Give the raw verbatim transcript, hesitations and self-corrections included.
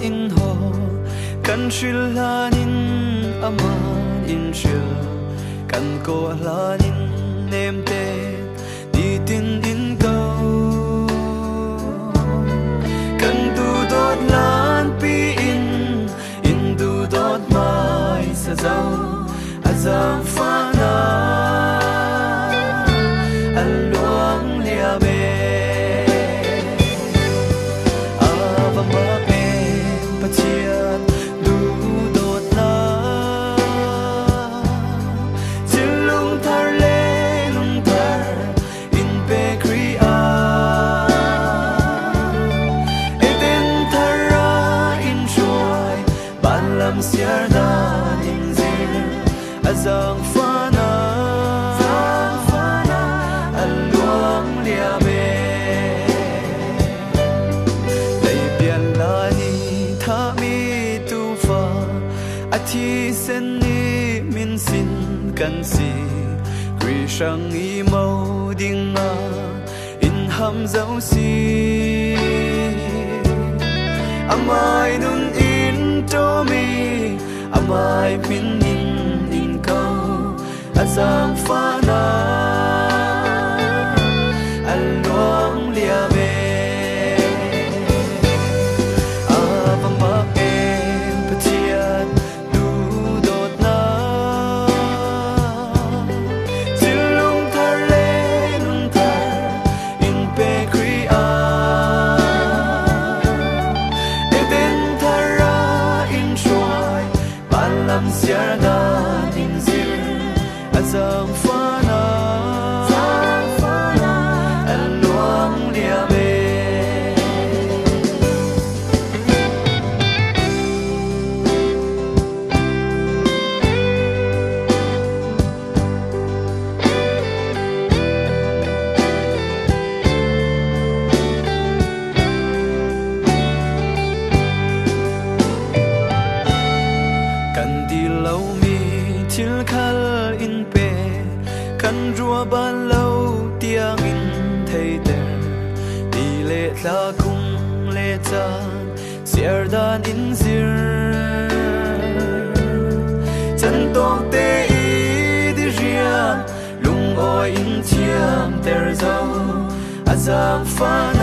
in haw, kan hril hlanin aman in hril, kan kawh hlanin nemte nitin in ko. Kan duhdawt hlanpi in, in duhdawt hmaisa zo, a zangfahna a luang liam e. A va mak e Pathian duhdawtna, zil lungthar le lungthar in pe Khrih ah. Eden thar ah in hruai, banlam siar dan in zir, a zangfahna a luang liam e. Leipian lani thahmi tufa, a thisen ni minsin kan si, Khrih hrang i mo ding a in ham zo si. Amai nun in tawmi, amai hmin in in ko, a zangfahna a luang liam e. A va mak e Pathian duhdawtna, zil lungthar le lungthar in pe Khrih ah. Eden thar ah in hruai, banlam siar dan in zir, a zangfahna a luang liam e. Kan dil lomi thil khal in pe, kan ruahban lo tiang in theiter, ti le thla kum le caan siar dan in zir. Can tawkte i diriam lungawi in thiamter zo, a zangfahna